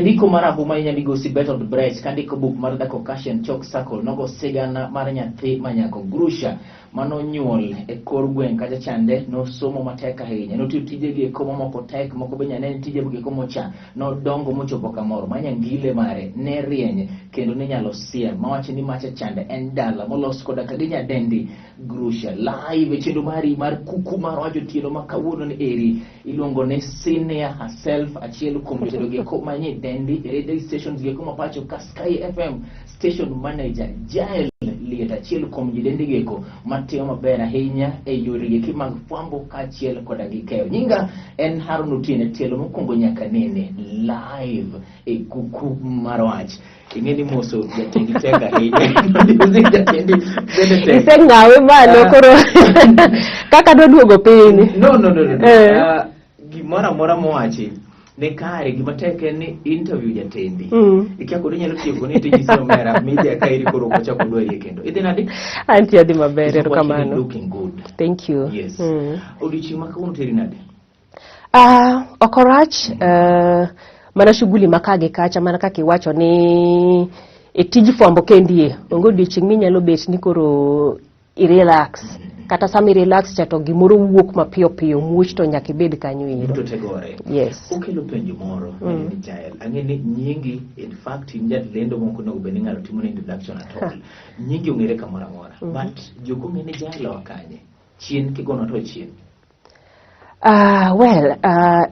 Jandiko marahuma ahinya migosi Bertolt Brecht kandiko buk mar The Caucasian Chalk Circle nogo sigana mar nyathi manyako Grusha manonyuol e kor gweng' kacha chande nosomo matek ahinya notiyo tijegi eko mamoko tek moko be nyane tije eko mocha nodongo mochopo kamoro ma nyangile mare ne rieny kendo ninyalo siem mawacho ni macha chande en dala molos koda ka gi nyadendi Grusha live e chenro mari mar kuku mar wach otieno ma kawuono ni eri iluongo ni Senior herself achiel kuom jotelo gieko manie dendi e radio stations gieko ma pacho ka Sky FM station manager Jael Liet achiel kuom jodendi gieko matimo maber ahinya e yore gieki mag fwambo kaachiel koda gi keyo. Nyinga en Harun Otieno tielo mokwongo nyaka nene live e kuku mar wach. Ing'e ni moso jatendi tek ahinya. Jatendi bende tek. Iseng'awe malo Ah. koro kaka doduogo piny. No. Eh. Gimoro amora mowachi ne kare gima tek en ni interview jatendi. Ikia kod inyalo tieko ni tiji omera media ka iri koro ok ochako dwarie kendo. Idhi nadi? Antie adhi maber, Wacho ni erokamano. Looking good. Thank you. Yes. Odiochieng' ma kawuono teri nade? Ah, ok orach mana shughuli ma ka gi kacha mana kaka iwacho ni e tij fwambo kendie onge odiochieng' minyalo bet ni koro i relax kata sama i relax cha to gimoro wuok mapiyo piyo muoch to nyaka ibed kanyo ero. Duto te gore. Yes. Okelo penjo moro ni Jael. Ang'e ni nyingi in fact in jalendo moko onego bed ni ng'ato timo ne introduction at all. Nyingi ong'ere kamoro amora. But jok ong'e ni Jael oa kanye? Chien kigono to chien. Well,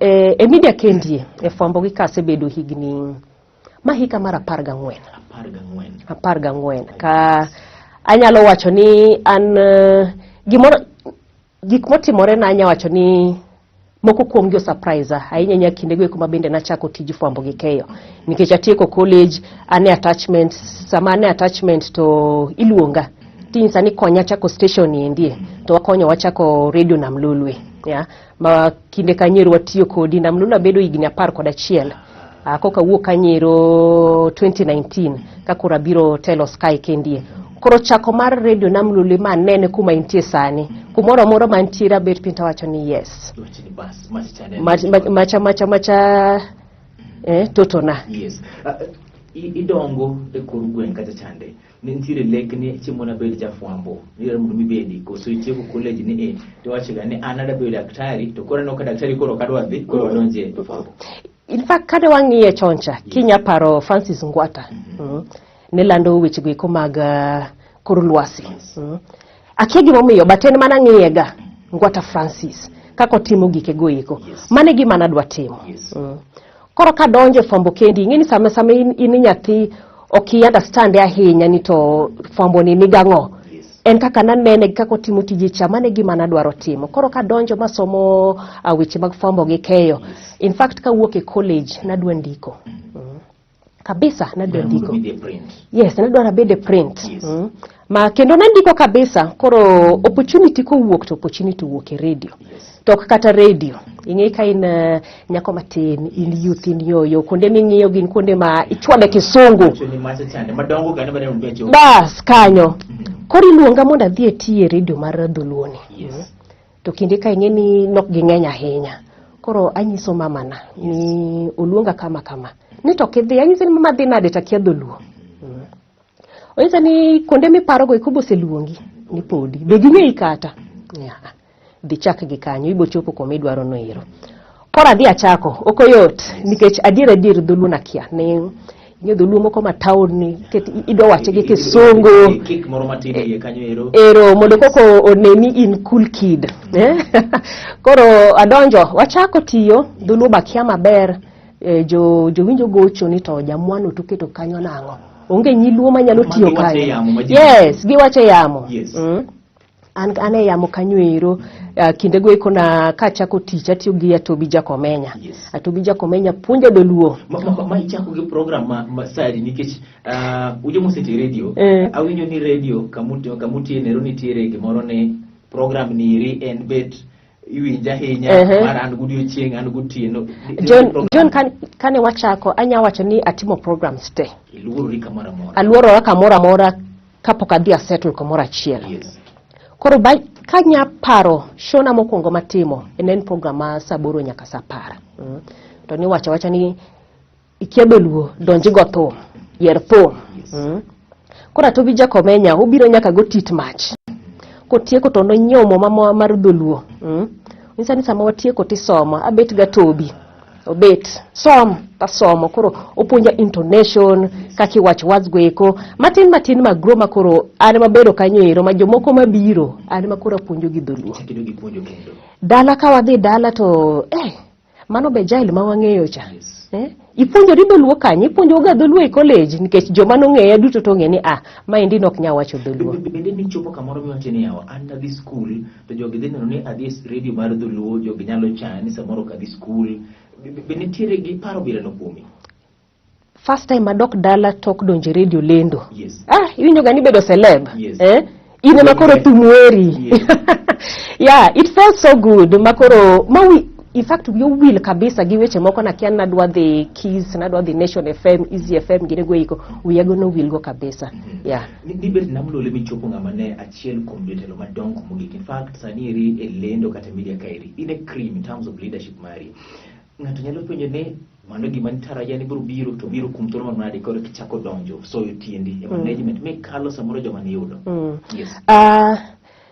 e media kendie e fwambo gi ka asebedo higni ma hika mar 14. 14. 14 ka anyalo wacho ni an gimoro gik motimore na anya wacho ni moko kuom gi surprise ahinya ahinya kinde go eko ma bende nachako tij fwambo gi keyo nikech atieko college an e attachment sama an e attachment to iluonga tinyisa ni konya chako station ni endie to wakonyo wachako radio Nam Lolwe ya ma kinde kanyero watiyo kodi Nam Lolwe abedo higni 11 koka wuok kanyero 2019 ka koro abiro telo Sky kendie koro chako mar radio Nam Lolwe ma anene kuma intie sani kumoro amora mantiere abet piny tawacho ni yes Wacho ni bas macha chande. Macha macha macha totona. Yes. Idongo e kor gweng' kacha chande. Ne nitiere lek ni chieng' moro nabed jafwambo. Ni mondo mibedi koso itieko college ni e to iwacho ga ni an adwa bedo daktari to koro aneno ka daktari koro ok adwa dhi koro wadonje e fwambo. In fact kane wang'iye chon cha kinya paro Francis Ngwata ne lando weche go eko mag kor lwasi. Akia gimomiyo but en mana ng'iye ga Ngwata Francis kaka otimo gike go eko. Mano e gima nadwa timo. Koro kadonjo e fwambo kendi ing'e ni sama in nyathi ok i understand ahinya ni to fwambo ni nigang'o. En kaka nanene gi kaka otimo tije cha mano e gima nadwaro timo. Koro kadonjo masomo weche mag fwambo gi keyo. In fact kawuok e college nadwa ndiko. Kabisa nadwa Mondo ndiko. midhi e print. Yes, nadwaro abed e print. Yes. Ma kendo nandiko kabisa koro opportunity kowuok to opportunity owuok e radio. Yes. To ok kata radio. Ing'e ka in nyako matin, in youth, in yoyo, kuonde ming'iyo gin kuonde ma ichwale kisungu. Wacho ni macha chande madongo gane mane mbecho. Bas kanyo. Koro iluonga mondo adhi ati e radio mar dholuo ni. Yes. To kinde ka ing'e ni nok ging'eny ahinya. Koro anyiso mamana ni oluonga kama kama. Ni to kidhi, anyise ni mama dhi nade to akia dholuo. Onyisa ni kuonde miparogo eko boseluongi ni podi. Be ging'eyi kata? Ya. Dhi chak gi kanyo, ibo chopo kuma idwaro no ero. Koro adhi achako, ok oyot nikech adier adier dholuo nakia. Ni ing'e dholuo moko ma town ni ket idwa wache gi kisungu. Kik moro matin iye kanyo ero. Ero mondo koko oneni in cool kid. Eh? Koro adonjo, wachako tiyo, dholuo bakia maber. Jo jowinjo gocho ni to jamwano to keto kanyo nang'o? Onge nyiluo manyalo Ma tiyo giwacho e kanyo. yamo ma ji Yes, giwacho e yamo. Yes. An e yamo kanyo ero kinde go eko na kachako tich atiyo gi Atobi Jakomenya. Yes. Atobi Jakomenya puonja dholuo. Ma ichako gi program ma sadi nikech ujo moseti radio awinjo ni radio kamutie nero nitiere gimoro ni program niri en bet iwinja ahinya mar an godiochieng' an gotieno. John, John kane wachako anya wacho ni atimo programs te. Iluorori kamoro amora. Aluorora kamoro amora kapok adhi asettle kamoro achiel. Yes. Koro kanya paro show na mokwongo matimo en program ma saa 8 nyaka saa 10. To niwacho awacha ni Ikia dholuo, donj go thum, yier thum. Koro Atobi Jakomenya obiro nyaka go tit mach. Kotieko to nonyiewo muma mar dholuo. Onyisa ni sama watieko tisomo, abet ga Tobi. Obet, som, tasomo. Koro opuonja intonation, kaka iwacho words go eko. Matin matin ma grow ma koro an mabedo kanyo ero ma jomoko mabiro, an ma koro apuonjo gi dholuo. Ichako idog ipuonjo kendo. Dala ka wadhi dala to mano be Jael ma wang'eyo cha. Yes. Ipuonjori dholuo kanye? Ipuonjo ga dholuo e college nikech joma nong'eya duto to ong'e ni maendi nok nyal wacho dholuo. Bende nichopo kamoro miwacho ni yawa, an nadhi skul to jogi dhi neno ni adhi e radio mar dholuo, jogi nyalo chaya ni samoro ok adhi skul. Be nitiere gi paro bilano kuomi? First time adok dala tok donjo e radio lendo. Yes. Iwinjo ga ni bedo celeb. Yes. In ema koro thum weri. Yes. Yeah, it felt so good. Makoro, mawi, in fact, wiya owil kabisa gi weche moko nakia ni nadwa dhi Kiss, nadwa dhi Nation FM, Easy FM, gini go iko, wiya go nowil go kabisa. Yeah. Ni bet Namlole michopo ng'ama ne achiel kuom jotelo madongo mogik. In fact, sani eri e lendo kata media kaeri, in a cream in terms of leadership mari. Ng'ato nyalo penjo ni mano gima nitarajia ni biro biro to biro kuom thuolo manade koro kichako donjo soyo tiendi e management mikalo samoro joma niyudo. Yes.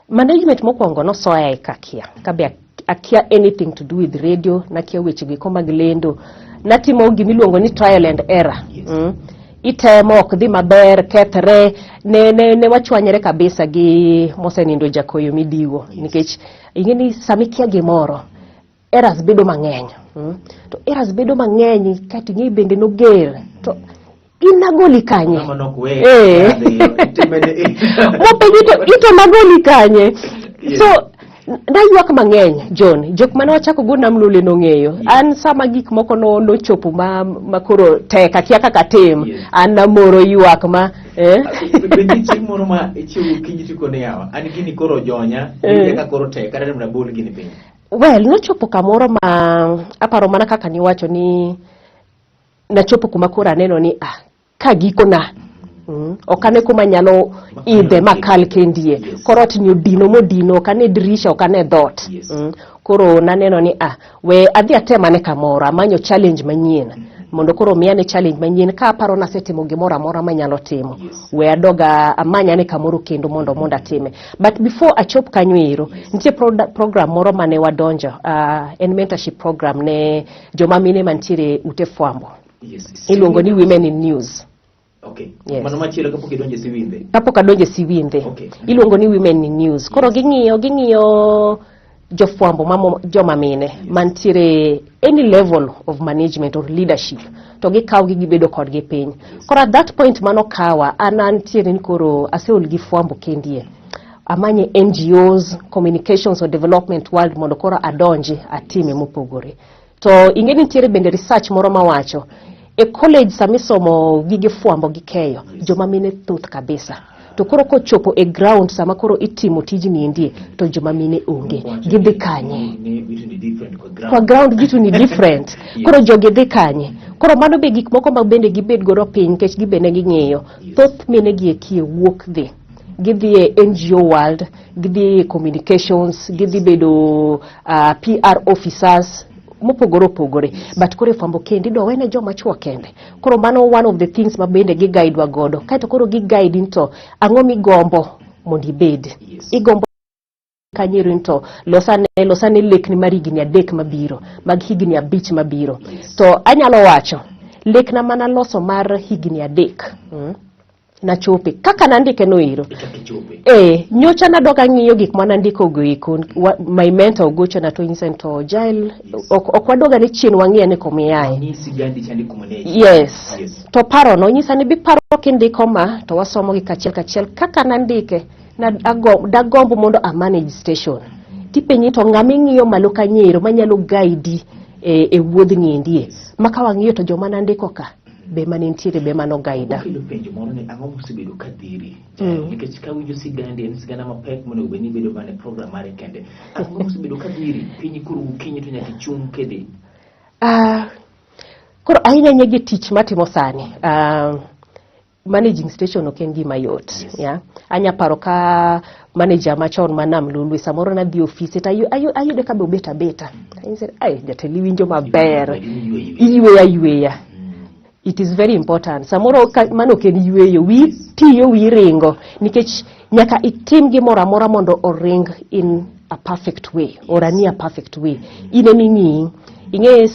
Management mokwongo nosoya e kakia. Kabe akia anything to do with radio, nakia weche go eko mag lendo. Natimo gimiluongo ni trial and error. Yes. Itemo ok dhi maber, kethre, ne wachwanyre kabisa gi mosenindo Jakoyo Midiwo. Yes. Nikech ing'e ni sama ikia gimoro, errors bedo mang'eny. To errors bedo mang'eny kaeto ing'e bende noger. To inagoli kanye? Ng'ama nok we, adhiyo, itime ni- Mopenji to ito nagoli kanye? Yes. So naywak mang'eny John, jok mane wachako go Namlole nong'eyo. Yes. An sama gik moko nochopo ma koro tek akia kaka tim. Yes. An namoro ywak ma, Be nitie chieng' moro ma ichiewo gokinyi to ikone yawa, an gini koro jonya, kaka koro tek, kata mondo abol gini piny. Well, nochopo kamoro ma aparo mana kaka niwacho ni nachopo kuma koro aneno ni ka gikona. Ok ane kuma nyalo idhe makal kendie. Yes. Koro ot ni odino modino, ok ane dirisha, ok ane dhoot. Yes. Koro naneno ni we adhi atem ane kamoro, amanyo challenge manyien. Mondo koro miya ne challenge manyien ka aparo nasetimo gimoro amora manyalo timo. Yes. We adoga amanya ne kamoro kendo mondo atime. But before achop kanyo ero, nitie program moro mane wadonjo, en mentorship program ne joma mine mantiere ute fwambo. Yes. Iluongo ni Women in News. Okay. Yes. Mano machielo kapok idonjo e Siwindhe. Kapok adonjo e Siwindhe. Okay. Iluongo ni Women in News. Koro ging'iyo jofwambo joma mine mantiere any level of management or leadership to gikaw gi gibedo kodgi piny. Koro at that point mano kawa an antiere ni koro aseol gi fwambo kendie. Amanye NGOs, communications or development world mondo koro adonji atime mopogore. To ing'e ni nitiere bende research moro mawacho e college sama isomo gige fwambo gi keyo, joma mine thoth kabisa. To koro kochopo e ground sama koro itimo tijni endie to joma mine onge. Gidhi kanye? Ni vitu ni different kwa ground. Kwa ground vitu ni different. Yes. Koro jogi dhi kanye? Koro mano be gik moko ma bende gibed godo piny nikech gibende ging'iyo. Yes. Thoth mine gi eki wuok dhi. Gidhi e NGO world, gidhi e communications, gidhi bedo PR officers mopogore opogore. But koro e fwambo kende idwa wene joma chuo kende. Koro mano one of the things ma bende gi guide wa godo. Kaeto koro gi guide ni to ang'o migombo mondo ibed. Yes. Igombo kanyo to losane lekni mar higni 3 mabiro, mag higni 5 mabiro. Yes. To anyalo wacho lekna mana loso mar higni 3. Nachope kaka nandike no ero. E kaka ichope. Nyocha nadok ang'iyo gik mane andiko go eko, my mentor ogochona to nyisa ni to Jael, Yes. ok wadoga ni chien wang'iye ni kuma iaye. Nyisi gandi chandi kuma ne. Yes. Yes. To paro no nyisa ni biparo kindiko ma to wasomo gi kachiel kachiel kaka nandike na dagombo mondo a manage station. Tipenji to ng'ama ing'iyo malo kanyo ero manyalo guide e wuodhni endie. Ma ka wang'iyo to joma nandiko ka be mane nitiere be mano guide. Okelo penjo moro ni ang'o mosebedo ka dhiri? Nikech ka winjo sigandi en sigana mapek monego bed ni ibedo mana e program mare kende. Ang'o mosebedo ka dhiri? Piny koro gokinyi to nyaka ichung' kidhi. Koro ahinya ahinya gi tich matimo sani. Managing station ok en gima yot. Yes. Yeah. Anya paro ka manager machon ma Nam Lolwe samoro nadhi e ofise to ayude ka be obet abeta. Anyise, ai, jatelo iwinjo maber. Iyweyo. Iyweyo ayweya. It is very important. Samoro mano ok en yueyo, wiyi tiyo, wiyi ringo, nikech nyaka itim gimoro amora mondo oring in a perfect way or a near perfect way. In ema ing'iyi. Ing'e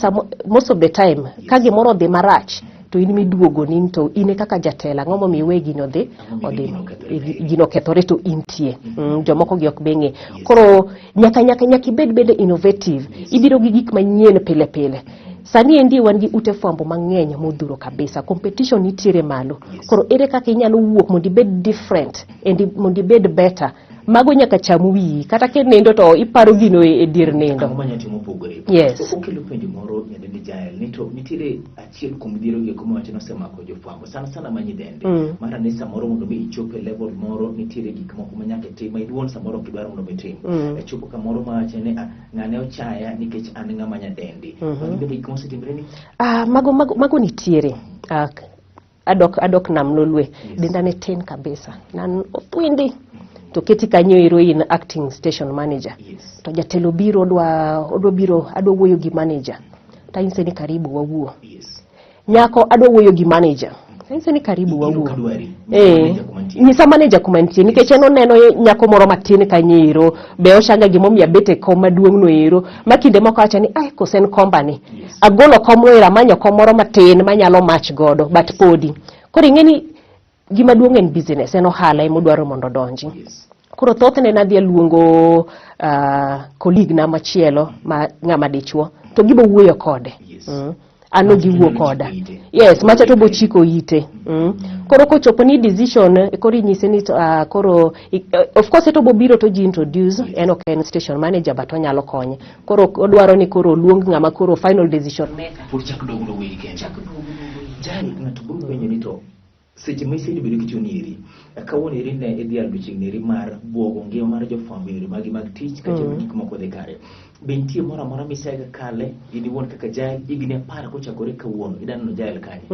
most of the time ka gimoro odhi marach to in miduogo ni to in e kaka jatelo, ang'o momiyo iwe gino odhi Ang'o momiyo odhi gino okethore? Gino okethore to intie. Jomoko gi ok be ng'e. Koro nyaka ibed bende innovative. Ibiro gi gik manyien pile pile. Sani endi wan gi ute fwambo mang'eny modhuro kabisa. Competition nitiere malo. Koro ere kaka inyalo wuok mondo ibed different and mondo ibed better? Mago nyaka cham wiyi. Kata kinindo to iparo gino e dier nindo. Ang'o manya timo mopogore? Yes. Okelo penjo moro nyadendi Jael ni to nitiere achiel kuom midhiero gi eko mawacho nosemako jofwambo sana sana ma nyidende. Mar ni samoro mondo mi ichop e level moro, nitiere gik moko ma nyaka itim ma iwuon samoro ok idwar mondo mi itim. E chopo kamoro mawacho ni, "Ah, ng'ane ochaya nikech an ng'ama nyadendi." Magi bende gik mosetimre ni? Ah, mago nitiere. Ah, adok nam Lolwe. Denda ne tin kabisa. Nan othwindi. To keti kanyo ero in acting station manager. To jatelo biro odwa biro adwa wuoyo gi manager. To anyise ni karibu wawuo. Nyako adwa wuoyo gi manager. Anyise ni karibu Ibiro wawuo. kadwari. Eh, Manager kuma nitie. Nyisa manager kuma nitie nikech en oneno nyako moro matin kanyo ero be ochanga gimomiyo abet e kom maduong' no ero ma kinde moko awacho ni ai kose en kombani. Agolo kom no ero, amanyo kom moro matin manyalo mach godo, but podi koro ing'e ni gima duong' en business, en ohala ema odwaro mondo odonji. Koro thothne nadhi aluongo colleague na machielo ma ng'ama dichuo to gibo wuoyo kode. An Macha giwuo to koda. chiko ite. Yes, macha to bochiko ite. Koro kochopo ni decision, koro inyise ni koro of course to bobiro to ji introduce, en ok en station manager but onyalo konye. Koro odwaro ni koro oluong ng'ama koro final decision maker. Pod chak duogo no weyi kende. Jael, ng'ato biro penjo ni to seche ma isebedo kitiyo ni eri, kawuono eri ne idhi odiochieng' eri mar buogo ngima mar jofwambo e yore magi mag tich kata gik moko dhi kare. Be nitie moro amora misega kale in iwuon kaka Jael higni 10 kochakore kawuono idwa neno Jael kanye?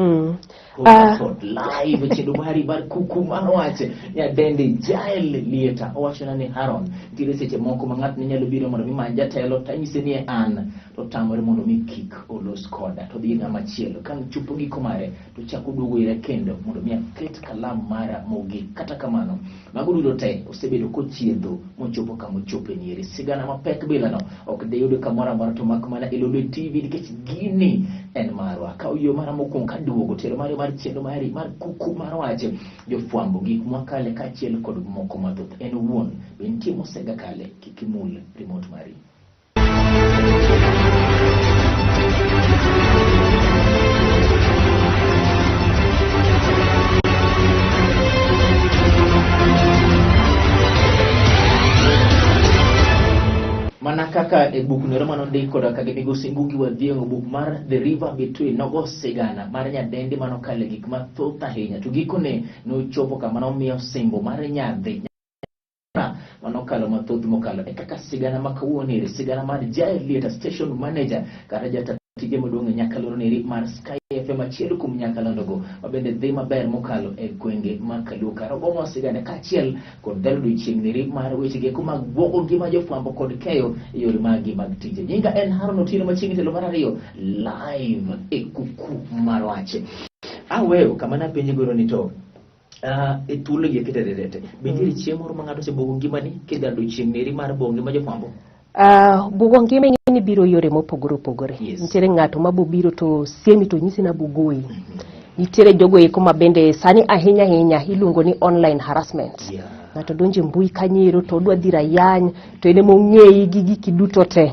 Koro kod live e chenro mari mar kuku mar wach nyadendi Jael Lieta owachona ni Haron nitiere seche moko ma ng'ato ne nyalo biro mondo mi many jatelo to anyise ni an to tamore mondo mi kik olos koda to dhi ng'ama chielo ka chopo giko mare to chako duogo ira kendo mondo mi aket kalam mara mogik. Kata kamano, mago duto te osebedo kochiedho mochopo kama ochope nieri. Sigana mapek bilano ok diyud kamoro amora to mak mana e Lolwe TV nikech gini en marwa. Kaw yo mara mokwongo kaduogo telo mari mar chenro mari mar kuku mar wach jofwambo gik mwakale kaachiel kod moko mathoth. En owuon be nitie mosega kale, kik imul remote mari. Mana kaka e buk nero manondik koda ka gi migosi Ngugi wa Thiong'o, buk mar The River Between nogo sigana mar nyadendi manokale gik mathoth ahinya to gikone nochopo kama nomiyo osimbo mar nyadhi manokalo mathoth mokalo e kaka sigana ma kawuono eri, sigana mar Jael Lieta, station manager kata jata tije maduong' e nyakalondo eri mar Sky FM, achiel kuom nyakalondogo mabende dhi maber mokalo e gwenge ma Kaluo. Kar ogonwa sigana kaachiel kod dhero odiochieng' eri mar weche gi eko mag bwogo ngima jofwambo kod keyo e yore magi mag tije. Nyinga en Haron Otieno machiegni telo mar ariyo live e kuku mar wach. Aweyo kama napenji goro ni to e thuolo gi kete tete be nitiere chieng' moro ma ng'ato osebwogo ngimani kidhi odiochieng' eri mar bwogo ngima jofwambo? Bwogo ngima ing'e ni biro yore mopogore opogore. Nitiere ng'ato ma bobiro to siemi to nyisi na bogoyi. Nitiere jogo eko ma bende sani ahinya ahinya iluongo ni online harassment. Ng'ato donjo e mbui kanyo ero to odwa dhiro ayany to en ema ong'eyi gi giki duto te.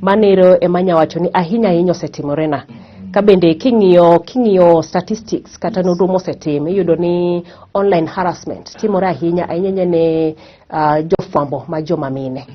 Mano ero ema anya wacho ni ahinya ahinya osetimore na. Ka bende king'iyo statistics kata nonro mosetim, iyudo ni online harassment timore ahinya ahinya ne jofwambo ma joma mine.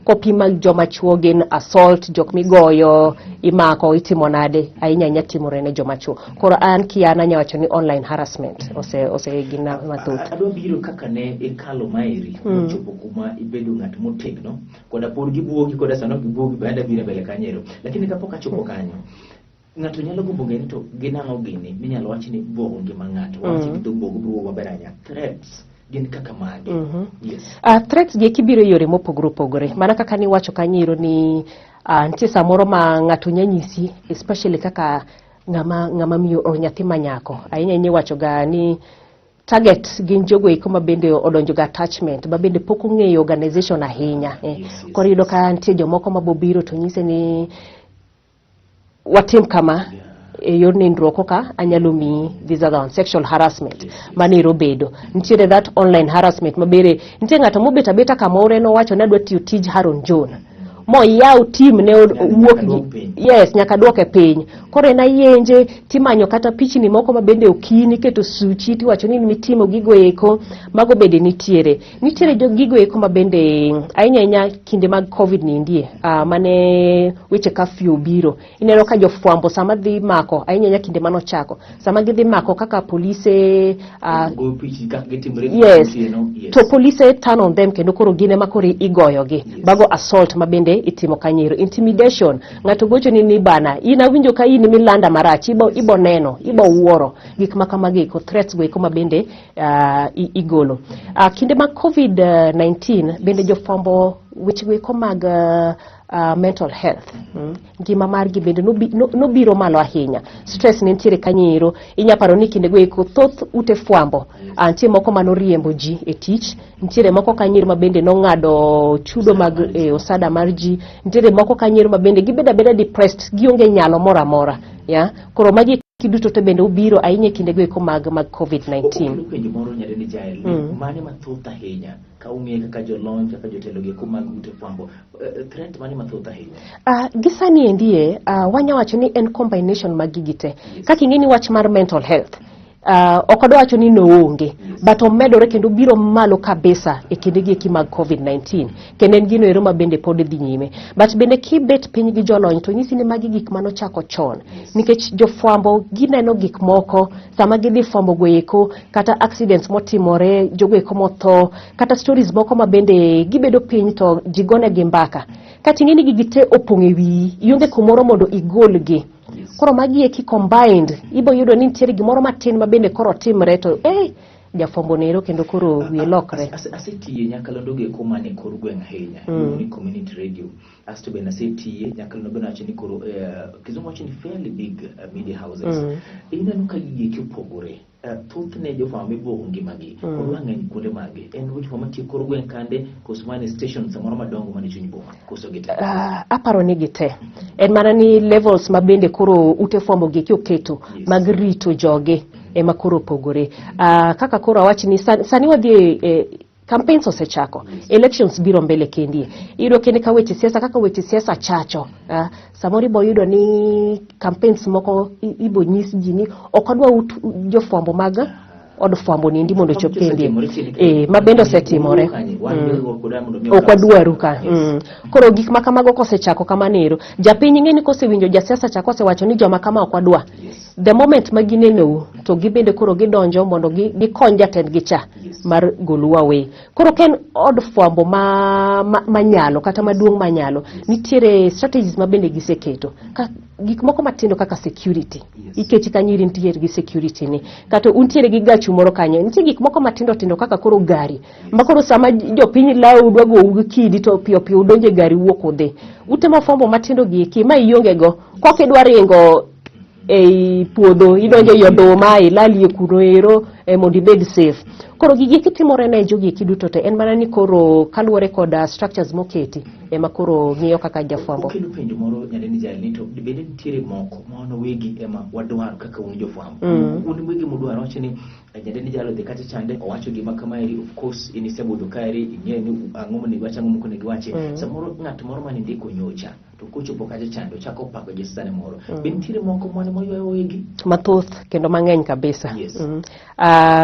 Kopim mag joma chuo gin assault, jok migoyo, imako, itimo nade, ahinya ahinya timore ne joma chuo. Koro an kian anya wacho ni online harassment ose gina mathoth. Adwa biro kaka ne ikalo maeri mochopo kuma ibedo ng'at motegno koda pod gibuogi koda sano gibuogi bende biro mbele kanyo ero. Lakini kapok achopo kanyo, ng'ato nyalo gombo ng'eyo ni to gin ang'o gini minyalo wach ni buogo ngima ng'ato. Wach gi dho buogo biro wuok maber ahinya. Threats gin kaka mage? Yes. Threats gi eki biro e yore mopogore opogore. Mana kaka niwacho kanyo ero ni nitie samoro ma ng'ato nya nyisi, especially kaka ng'ama miyo or nyathi manyako ahinya ahinya iwacho ga ni target gin jogo eko ma bende odonjo ga attachment ma bende pok ong'eyo organization ahinya eh. Koro iyudo ka nitie jomoko ma bobiro to nyise ni watim kama e yor nindruok koka anyalo miyi this other one sexual harassment mano ero bedo nitiere that online harassment mabere nitie ng'ato mobet abeta kamoro en owacho ni adwa tiyo tij Haron John moyaw team ne wuok Nyaka gi duok piny. yes nyaka duoke piny koro en ayenje timanyo kata pichni moko ma bende okini iketo suchi tiwacho ni mitimo gigo eko mago bende nitiere nitiere jo gigo eko ma bende ahinya ahinya kinde mag covid ni endie mane weche curfew obiro ineno ka jofwambo sama dhi mako ahinya ahinya kinde manochako sama gidhi mako kaka polise Go pichni kaka gitimore yes otieno, yes. to polise turn on them kendo koro gin ema koro igoyogi Yes. mago assault ma bende itimo kanyero intimidation ng'ato gochoni ni bana in awinjo ka in milanda marach ibo neno ibo wuoro gik ma kamagi eko threats go eko ma bende igolo kinde mag covid 19 bende jofwambo weche go eko mag mental health ngima margi bende nobiro malo ahinya stress ne nitiere kanyo inya paro ni kinde go eko thoth ute fwambo nitie moko manoriembo ji e tich nitiere moko kanyo ma bende nong'ado chudo mag osada mar ji nitiere moko kanyo ma bende gibedo abeda depressed gionge nyalo moro amora ya koro magi duto te bende obiro ahinya e kinde go eko mag covid-19 Okelo penjo moro nyadendi Jael ni mane mathoth ahinya ka ung'e kaka jolony kaka jotelo gi eko mag ute fwambo threat mane mathoth ahinya Gi sani endie wanya wacho ni en combination mag gigi te kaka ing'e ni wach mar mental health ok adwa wacho ni noonge but omedore kendo biro malo kabisa e kinde gi eki mag covid-19 kendo en gino ero ma bende pod dhi nyime but bende kibet piny gi jolony to nyisi ni magi gik manochako chon nikech jofwambo gineno gik moko sama gidhi fwambo go eko kata accidents motimore jogo eko motho kata stories moko ma bende gibedo piny to ji gonegi mbaka kata ing'e ni gigi te opong' e wiyi ionge kumoro mondo igolgi koro magi eki combined ibo yudo ni nitiere gimoro matin ma bende koro timre to jafwambo nero kendo koro wiye lokre Asetiye nyakalondo go eko mane kor gweng' ahinya iluongo ni community radio asto bende asetiye nyakalondo bende wacho ni koro kizungu wacho ni fairly big media houses ineno ka gigi eki opogore thothne jofwambo mibuogo ngimagi odwa ng'eny kuonde mage en jofwambo matiyo kor gweng' kande koso mane station samoro madongo mane chuny boma koso gite Aparo ni gite en mana ni levels ma bende koro ute fwambo gi eki oketo mag rito jogi ema koro opogore kaka koro awach ni sani wadhi e campaigns osechako elections biro mbele kendie iyudo kende ka weche siasa kaka weche siasa chacho samoro ibo yudo ni campaigns moko ibo nyis ji ni ok adwa jofwambo mag od fwambo niendi mondo ochop kendie ma bende osetimore ok wadwaru ka koro gik ma kamago kosechako kamano ero japiny ing'e ni kosewinjo jasiasa cha kosewacho ni joma kama ok wadwa the moment ma ginenou to gibende koro gidonjo mondo gikony jatendgi cha mar golou away koro ka en od fwambo manyalo kata maduong' manyalo nitiere strategies ma bende giseketo ka gik moko matindo kaka security iketi kanyo iri nitiere gi security ni kata untiere gi gachu moro kanyo nitie gik moko matindo tindo kaka koro gari ma koro sama jopiny lawu dwa gou gi kidi to piyo piyo udonjo e gari wuok udhi ute mafwambo matindo gi eki ma ionge go kokidwa ringo ei puodho idonjo ei oduma ilalie kuno ero mondo ibed safe koro gigi eki timore ne jogi eki duto te en mana ni koro kaluwore kod structures moketi ema koro ng'iyo kaka jafwambo Okelo penjo moro nyadendi Jael ni to bende nitiere moko ma wan wawegi ema wadwaro kaka un jofwambo un wegi mudwaro wacho ni nyadendi Jael odhi kacha chande owacho gima kamaeri of course in isebudho kaeri ing'eyo ni ang'o monego iwach ang'o mok onego iwachi samoro ng'at moro mane ndiko nyocha to kochopo kacha chande ochako pako jasiasa moro be nitiere moko mane moywayo wegi mathoth kendo mang'eny kabisa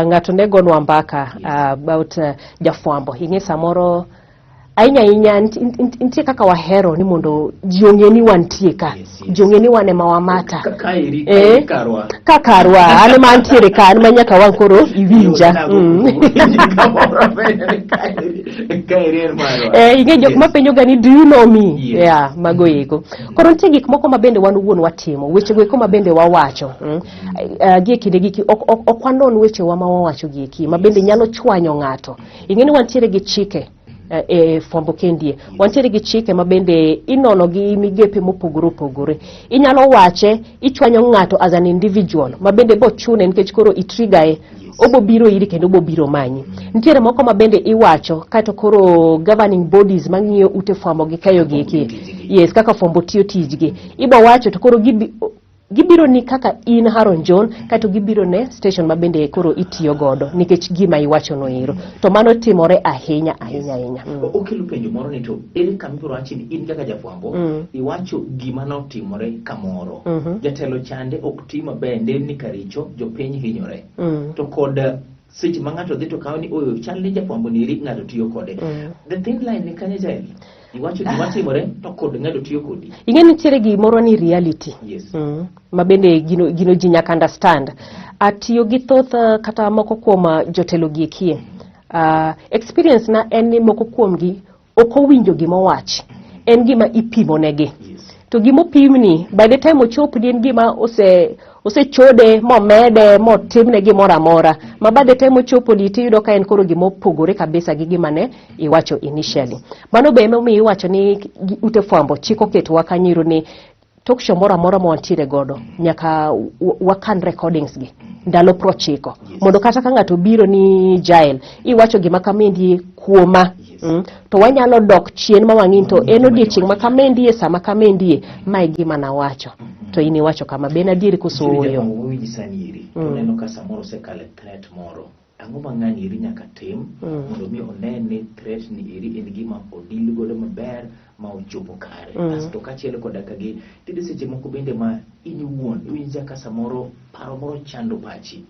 Ng'ato ne gonwa mbaka about jafwambo ing'e samoro ahinya ahinya nitie kaka wahero ni mondo ji ong'e ni wantie ka ji ong'e ni wan ema wamata Kaeri karwa ka karwa an ema antiere ka an ma nyaka wang' koro iwinja Ing'e jok mapenjo ga ni do you know me yeah mago eko koro nitie gik moko ma bende wan owuon watimo weche go eko ma bende wawacho gi e kinde giki ok wanon wechewa ma wawacho gi eki ma bende nyalo chwanyo ng'ato ing'e ni wantiere gi chike e fwambo kendie. Wantiere gi chike ma bende inono gi migepe mopogore opogore. Inyalo wache, ichwanyo ng'ato as an individual ma bende bochune nikech koro itrigger e obo biro iri kendo obo biro manyi. Nitiere moko ma bende iwacho kaeto koro governing bodies mang'iyo ute fwambo gi keyo gi eki. Yes, kaka fwambo tiyo tijgi. Ibo wacho to koro gibiro ni kaka in Haron John, kaeto gibiro ne station ma bende koro itiyo godo nikech gima iwacho no ero. To mano timore ahinya ahinya ahinya. Okelo penjo moro ni to ere kama ibiro wachi ni in kaka jafwambo iwacho gima notimore kamoro, jatelo chande ok ti maber, nderni karicho, jopiny hinyore, to kod seche ma ng'ato dhi to kawo ni oyo chal ni jafwambo ni eri ng'ato tiyo kode. The thin line ni kanye, Jael? Iwacho gima timore to kod ng'ato tiyo kodi. Ing'e nitiere gimoro ni reality. Ma bende gino ji nyaka understand. Atiyo gi thoth kata moko kuom jotelo gi ekie. Experience na en ni moko kuomgi ok owinjo gima owach. En gima ipimo negi. To gimopimni, by the time ochopni, en gima osechode momede motimne gimoro amora ma by the time ochoponi tiyudo ka en koro gima opogore kabisa gi gima ne iwacho initially. Mano be emomiyo iwacho ni ute fwambo chik oketowa kanyo ni talk show moro amora ma wantiere godo nyaka wakan recordings gi ndalo 90 mondo kata ka ng'ato biro ni, "Jael, iwacho gima kamendi kuoma," to wanyalo dok chien ma wang'i to en odiechieng' ma kamendie, sama kamendie, ma e gima nawacho to in iwacho kama, be en adieri koso Nitiere ooyo? Jafwambo mawinji sani eri to neno ka samoro osekalo e threat moro. Ang'o ma ng'ani eri nyaka tim mondo mi one ni threat ni eri en gima odil godo maber ma ochopo kare? Asto kaachiel koda ka gi nitiere seche moko bende ma in iwuon iwinjo ka samoro paro moro chando pachi,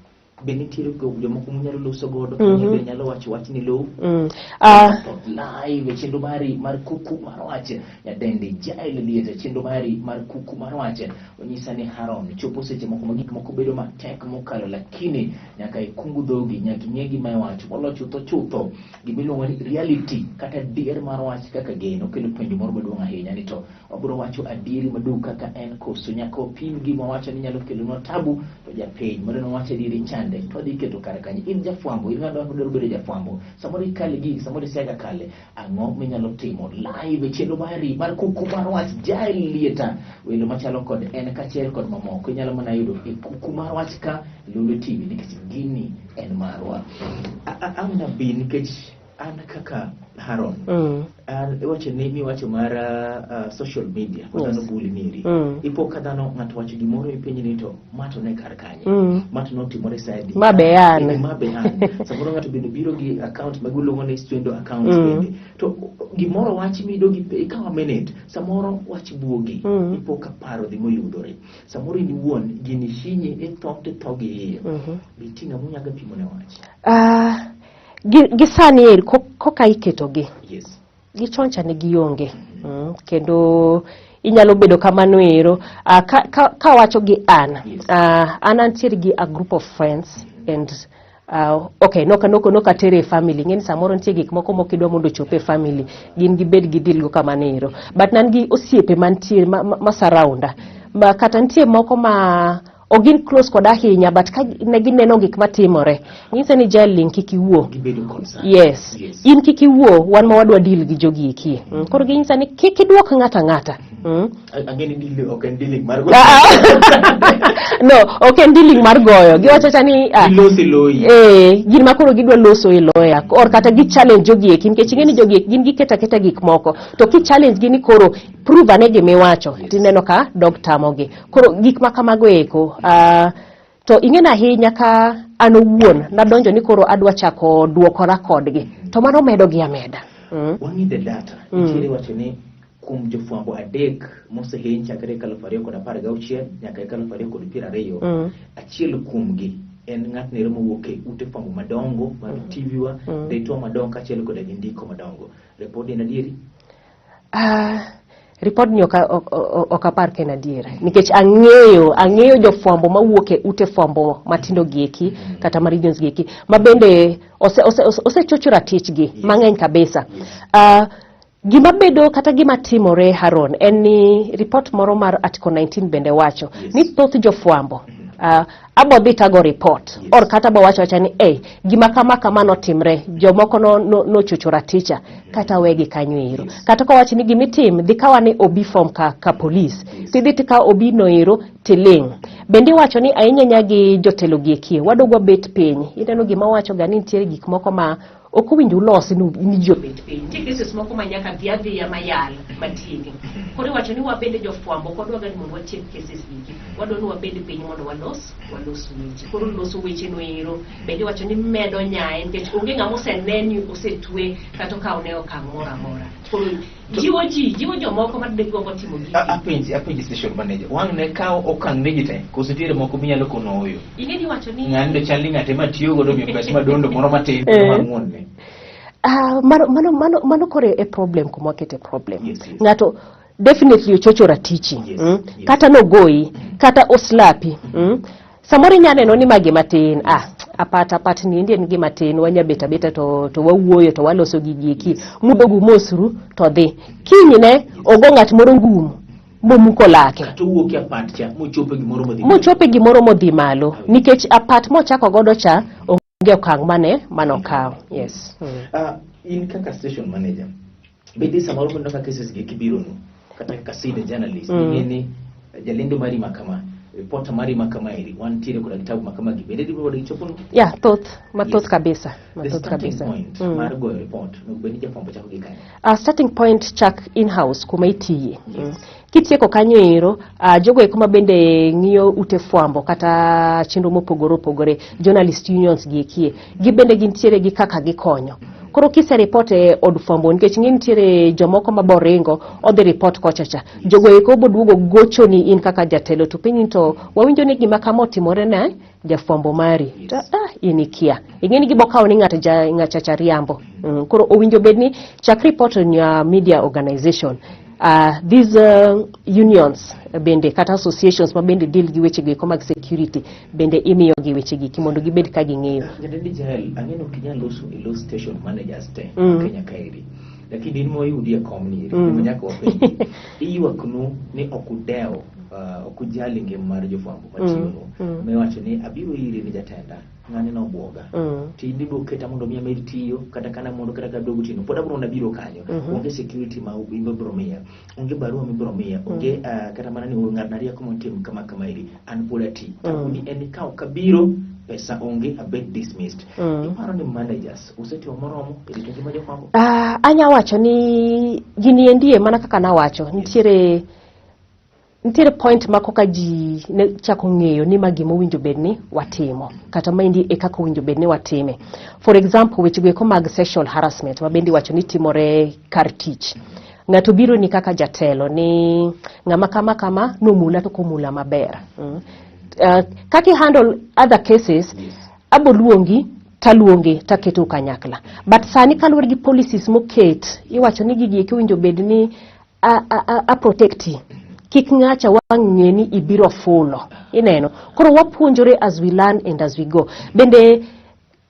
be nitiere jomoko munyalo loso godo mm be nyalo wacho wach ni low live e chenro mari mar Kuku mar Wach? Nyadendi Jael Liet e chenro mari mar Kuku mar Wach onyisa ni Haron chopo seche moko ma gik moko bedo matek mokalo, lakini nyaka ikungu dhogi, nyaka ing'e gima iwacho molo chutho chutho gimiluongo ni reality kata adier mar wach kaka geno. Kelo penjo moro maduong' ahinya ni to wabiro wacho adieri maduong' kaka en koso nyaka wapim gima wacho ni nyalo kelonwa tabu to japiny mondo nowach adieri chande to wadhi keto kare kanye? In jafwambo, in ng'ado dwaro bedo jafwambo, samoro ikale gigi, samoro isiaga kale, ang'o minyalo timo live e chenro mari mar Kuku mar Wach? Jael Lieta, welo machalo kod en kaachiel kod mamoko inyalo mana yudo e Kuku mar Wach ka Lolwe TV nikech gini en marwa. Amna bi nikech an kaka Haron an iwacho ni miwacho mar social media ma dhano buli niri ipo ka dhano ng'ato wacho gimoro, ipenji ni to ma to ne kar kanye, ma to notimore sa adi? Ma be an. Ma be an. Samoro ng'ato bende biro gi account ma giluongo ni pseudo accounts bende to gimoro wach miyudo gi ikawo a minute, samoro wach buogi, ipo ka paro dhi moyudore, samoro in iwuon gini hinyi, itho to itho gi iye. Be nitie ng'ama unyaga pimo ne wach? Ah, gi sani eri koka iketogi gi chon cha ne gionge, kendo inyalo bedo kamano ero. Ka wacho gi an, an antiere gi a group of friends and okay, nok atere e family. Ng'eni samoro nitie gik moko mok idwa mondo ochop e family, gin gibed gi deal go kamano ero, but nan gi osiepe mantie ma surrounda ma kata nitie moko ma ok gin close koda ahinya, but ka ne gineno gik matimore nyise ni, "Jael, kik iwuo." Gibedo concerned. Yes. "In kik iwuo, wan ma wadwa deal gi jogi eki." Koro ginyisa ni kik iduok ng'ato ang'ata. Ang'e ni deal ok en dealing mar Ah, ah. No, ok en dealing mar goyo. Giwacho cha ni Ilosi loyi. Eh, gin ma koro gidwa loso e lawyer or kata gi challenge jogi eki, nikech ing'e ni jogi eki gin giketo aketa gik moko to ki challenge gi ni koro prove ane gimiwacho, tineno ka dog tamogi. Koro gik ma kamago eko, to ing'e ni ahinya ka an owuon nadonjo ni koro adwa chako duokora kodgi to mano medogi ameda. Wang'i the data, nitiere wacho ni kuom jofwambo adek mosehiny chakre 2016 nyaka 2020, achiel kuomgi en ng'atno ero mowuok e ute fwambo madongo mag TV wa, redio madongo kaachiel koda gi ndiko madongo. Repod en adieri? Ah, ripodni ok apar ka en adier nikech ang'eyo jofwambo mawuok e ute fwambo matindo gi eki kata ma regions gi eki ma bende osechocho ratichgi mang'eny kabisa. Gima bedo kata gima timore, Haron, en ni report moro mar Article 19 bende wacho ni thoth jofwambo Abo dhi tago report or kata bo wacho awacha ni hey, gima kama kama notimre, jomoko nochocho no raticha kata wegi kanyo ero. Kata kowach ni gimitim, dhi kawa ni OB form ka police, tidhi tikawo OB no ero tiling'. Bende iwacho ni ahinya nya gi jotelo gi ekie wadog wabet piny. Ineno gima wacho ga ni nitiere gik moko ma ok owinjo ulosi ni ji obet piny. Nitie cases moko ma nyaka dhi adhiya mayal matieki. Koro iwacho ni wabende jofwambo ok wadwa ga ni mondo watiek cases gigi. Wadwa ni wabed piny mondo walos weche. Koro loso weche no ero bende iwacho ni medo nyaye nikech onge ng'ama osene ni osetwe kata okaw ne okang' moro amora. Koro jiwo ji, jiwo jomoko ma gombo timo gigi. Apenji station manager, wang' ne kawo okang' ne ji te koso nitiere moko minyalo kono oyo? Ing'e ni iwacho ni ng'ani to chal ni ng'ate ma tiyo godo miyo pesa madondo moro matin mar ng'uonne. Ah, mano koro e problem kuma wakete problem. Yes. Ng'ato definitely ochocho ratichi. Kata nogoyi, kata oslapi. Samoro inya neno ni ma gima tin, apat ni endi en gima tin, wanya bet abeta to wawuoyo to waloso gigi eki. Mudogu mosru to dhi. Kinyne ogo ng'at moro ngum momuko lake. Kata owuok e apat cha mochopo e gimoro modhi Mochopo e gimoro modhi malo. Nikech apat mochako godo cha onge okang' mane manokawo. Yes. In kaka station manager, bende samoro mineno ka cases gi kibironu kata kaka senior journalist, ing'e ni jalendo mari ma kama, reporter mari ma kama eri, wantiere koda kitabu ma kama gi, bende dibiro gi choponu? Yeah, thoth, mathoth kabisa, The mathoth starting kabisa. point mar goyo report, onego bed ni jafwambo chako gi kanye? Starting point chak in-house kuma itiye. Kitieko kanyo ero, jogo eko ma bende ng'iyo ute fwambo kata chenro mopogore opogore, journalist unions gi ekie, gibende gintiere gi kaka gikonyo. Koro kise report e od fwambo, nikech ng'e nitiere jomoko ma boringo odhi report kocha cha. Jogo eko boduogo gochoni in kaka jatelo to penji to wawinjo ni gima kama otimore ne jafwambo mari. To, in ikia. Ing'e ni gibo kawo ni ng'ato ng'acha cha riambo. Koro owinjo bed ni chak report on your media organization. These unions bende kata associations ma bende deal gi weche go eko mag security bende imiyo gi weche gi mondo gibed ka ging'eyo. Jatend Jael, ang'e ni ok inyal loso e lo station managers te Kenya kaeri. Lakini in moyudi e kom ni eri, nyaka wapenji. Iywaknu ni ok udewo, ok ujali ngima mar jofwambo matiyonu. Miwacho ni abiro iri ni jatenda, ng'ani nobwoga. To in ibiro keta mondo mi amed tiyo, kata kana mondo kata ka aduogo otieno, pod abiro nabiro kanyo. Onge security ma ibiro miya, onge barua mibiro miya, onge kata mana ni ng'at rieko motim kama kama eri, an pod ati. Ni en ni ka ok abiro, pesa onge, abed dismissed. Iparo ni managers usetimo moromo e rito ngima jofwambo? Anya wacho ni gini endie mana kaka nawacho, nitiere point ma koka ji ne chako ng'eyo ni ma gima owinjo bed ni watimo, kata maendi e kaka owinjo bed ni watime. For example, weche go eko mag sexual harassment ma bende iwacho ni timore kar tich. Ng'ato biro ni kaka jatelo ni ng'ama kama kama nomula to komula maber. Kaka i handle other cases, abo luongi taluonge taketo kanyakla. But sani kaluwore gi policies moket, iwacho ni gigi eki owinjo bed ni a protecti. Kik ng'acha wang' ng'e ni ibiro fulo. Ineno. Koro wapuonjore as we learn and as we go. Bende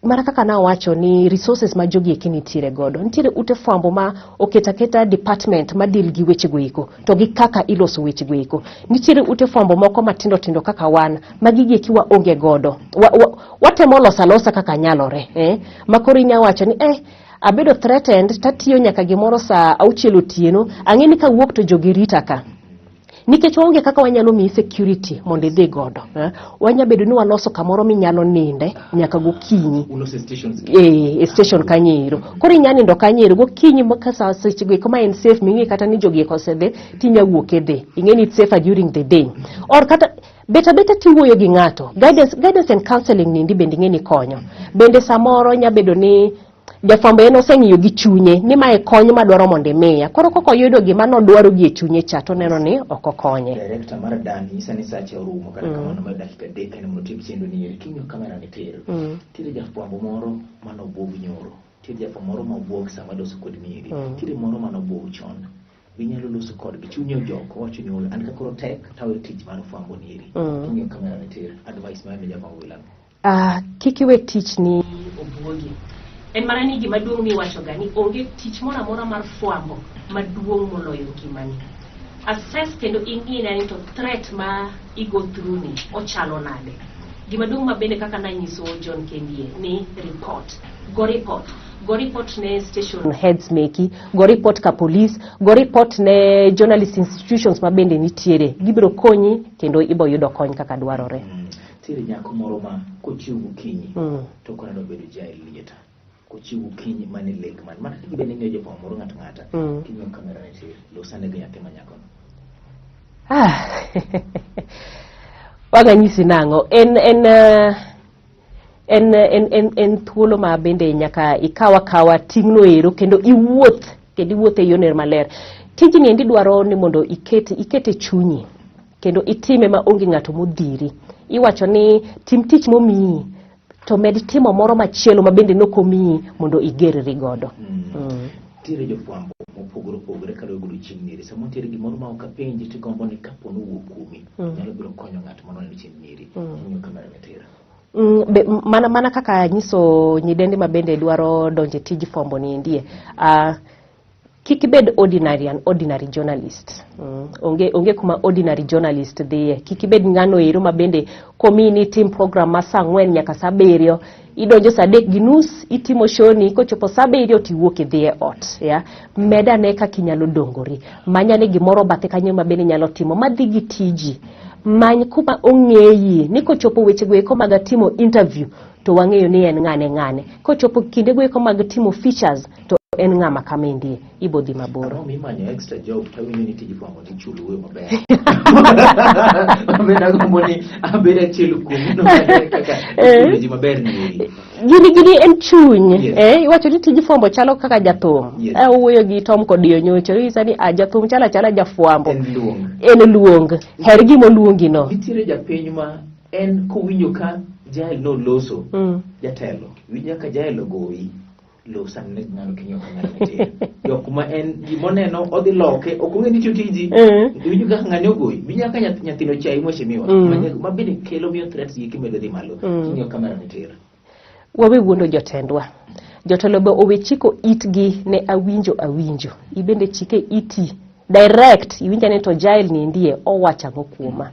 mana kaka nawacho ni resources ma jogi eki nitiere godo. Nitiere ute fwambo ma oketo aketa department ma deal gi weche go eko to gi kaka iloso weche go eko. Nitiere ute fwambo moko matindo tindo kaka wan ma gigi eki waonge godo. Watemo loso alosa kaka nyalore. Ma koro inya wacho ni abedo threatened tatiyo nyaka gimoro saa 6 otieno, ang'e ni kawuok to jogi rita ka. Nikech waonge kaka wanyalo miyi security mondo idhi godo. Wanya bedo ni waloso kamoro minyalo ninde nyaka gokinyi. Uloso stations. E station kanyo ero. Koro inya nindo kanyo ero gokinyi ma ka saa seche go eko ma en safe ming'e kata ni jogi eko osedhi tinya wuok idhi. Ing'e ni it's safer during the day. Or kata bet abeta tiwuoyo gi ng'ato. Guidance and counseling nindi bende ing'e ni konyo. Bende samoro nya bedo ni jafwambo en oseng'iyo gi chunye ni mae kony madwaro mondo imiya. Koro kok oyudo gima nodwaro gi e chunye cha to oneno ni ok okonye. Director mar Dan nyisa ni sache orumo kata kamano mar dakika 3 en mondo otiek chenro ni eri. King'iyo kamera ni tir. Nitiere jafwambo moro mane obuog nyoro. Nitiere jafwambo moro ma obuog sama loso kod mieri. Nitiere moro mane obuog chon. Inyalo loso kodgi. Chunye ojok owacho ni an ka koro tek tawe tich mar fwambo ni eri. King'iyo kamera ni tir. Advice mar jafwambo wilano. Kik iwe tich ni obuogi. En mana ni gima duong' miwacho ga ni onge tich moro amora mar fwambo maduong' moloyo ngimani. Assess kendo ing'i ni to threat ma i go through ni ochalo nade. Gima duong' ma bende kaka nanyiso John Kendie ni report, go report, go report ne station heads meki, go report ka police, go report ne journalist institutions ma bende nitiere. Gibiro konyi kendo ibo yudo kony kaka dwarore. Nitiere nyako moro ma kochiew gokinyi to ok oneno bedo jael lieta. Kochiew gokinyi mane lek man. Mana kaka bende ing'eyo jofwambo moro ng'ato ng'ata. King'iyo kamera ni tir, los ane gi nyathi ma nyakono. Ah. Wang'anyisi nang'o? En en eh, en en en, en thuolo ma bende nyaka ikaw akawa ting'no ero kendo iwuoth kendo iwuoth e yoner maler. Tijni endi dwaro ni mondo iket iket e chunyi kendo itime ma onge ng'ato modhiri. Iwacho ni tim tich momiyi to med timo moro machielo ma bende nokomiyi mondo igerri godo. Nitiere jofwambo mopogore opogore kaluwore godo chieng' nyeri. Samoro nitiere gimoro ma ok apenji tigombo ni kapo nowuok kuomi nyalo biro konyo ng'at moro neno chieng' nyeri. King'iyo kamera ni tir. Be, mana mana kaka nyiso nyidendi ma bende dwaro donjo e tij fwambo ni endie. Kik ibed ordinary an ordinary journalist. Onge kuma ordinary journalist dhiye. Kik ibed ng'ano ero ma bende komiyi ni itim program ma saa 4 nyaka saa 7, idonjo saa 3:30 itimo show ni, kochopo saa 7 tiwuok idhi e ot. Ya? Med ane kaka inyalo dongori. Many ane gimoro bathe kanyo ma bende inyalo timo madhi gi tiji. Many kuma ong'eyi ni kochopo wechego eko mag timo interview to wang'eyo ni en ng'ane ng'ane. Kochopo kindego eko mag timo features to en ng'ama kamendie, ibo dhi mabor. Ang'o mimanyo extra job tawinjo ni tij fwambo tichulo wuoyo maber. Abed agombo ni abed achiel kuom no kaka ichulo ji maber ni. Gini en chuny. Yes. Iwacho ni tij fwambo chalo kaka jathum. Yes. Owuoyo gi Tom kod Onyocho, inyisa ni a jathum chalo achala jafwambo. En luong. En luong. Her gima oluongi no. Nitiere japiny ma en kowinjo ka Jael noloso jatelo, winjo ka Jael ogoyi, los ane ng'ano king'iyo kamera ni tir. Jok ma en gimoneno odhi loke, ok ong'e ni tiyo tiji. Iwinjo kaka ng'ani ogoyi, winjo kaka nyathino ochayi mheshimiwa. Ma bende kelo miyo threats gi kimedo dhi malo. King'iyo kamera ni tir. Wawe wuondo jotendwa. Jotelo be owe chiko itgi ne awinjo awinjo. Ibende chike iti direct iwinjo ni to Jael ni ndie owacho ang'o kuoma.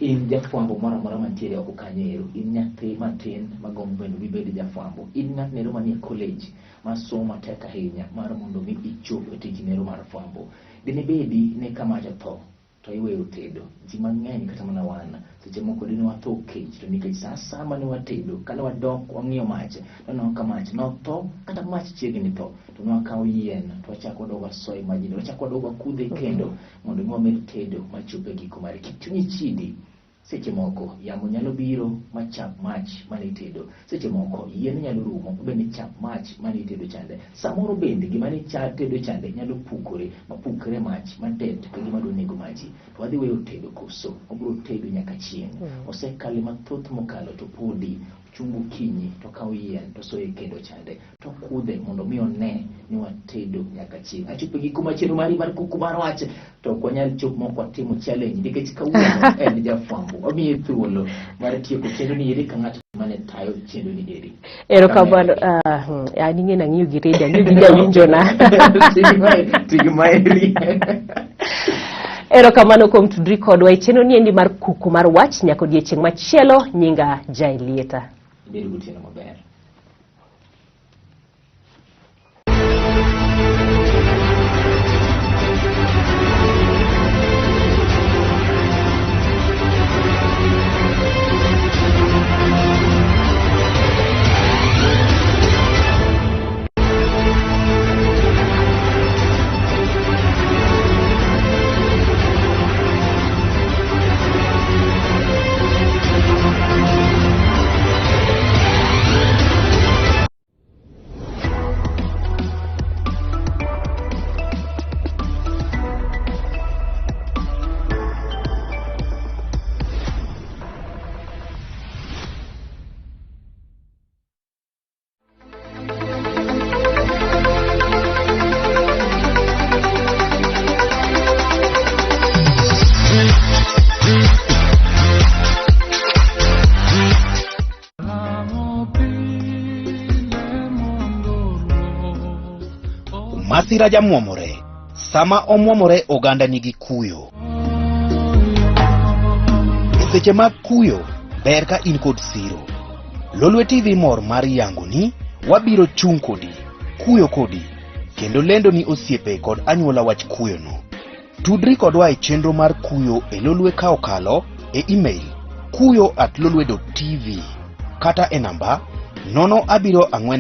In jafwambo moro amora mantiere oko kanyo ero, in nyathi matin magombo bende bibed jafwambo, in ng'at nero manie college masomo matek ahinya mar mondo mi ichop e tich nero mar fwambo. Dine bedi ni ka mach otho to iweyo tedo, ji mang'eny kata mana wan seche moko dine watho kech, to nikech sa asaya mane watedo kane wadok wang'iyo mach waneno ka mach notho kata mach chiegni tho, to ne wakawo yien to wachako wadok wasoyo e majno, wachako wadok wakudhe kendo mondo mi wamed tedo machop e giko mare. Kik chunyi chidi, seche moko yamo nyalo biro machap mach mane itedo, seche moko yien nyalo rumo bende chap mach mane itedo chande, samoro bende gima ne tedo chande nyalo pukore mapukre mach matet ka gima dwa nego maji, to wadhi weyo tedo koso wabiro tedo nyaka chieng'. Osekale mathoth mokalo to podi chung' gokinyi to kawo yien to soyo e kendo chande to kudhe mondo mi one ni watedo nyaka chieng'. Achopo e giko mar chenro mari mar kuku mar wach, to ok wanyal chopo mok watimo challenge nikech kawuono en jafwambo. Wamiye thuolo mar tieko chenro ni eri ka ng'at mane tayo chenro ni eri. Erokamano. An ing'e nang'iyo gi redio, ang'iyo gi jawinjona. Tigi maeri. Erokamano kuom tudri kodwa e chenro ni endi mar kuku mar wach nyaka odiechieng' machielo. Nyinga Jaelieta. Ibed gotieno maber. Masira jamuomore. Sama omwomore oganda nigi kuyo. E seche mag kuyo, ber ka in kod siro. Lolwe TV mor mar yango ni wabiro chung' kodi, kuyo kodi, kendo lendo ni osiepe kod anyuola wach kuyono. Tudri kodwa e chenro mar kuyo e Lolwe ka okalo e email kuyo@lolwe.tv kata e namba 0 7 4.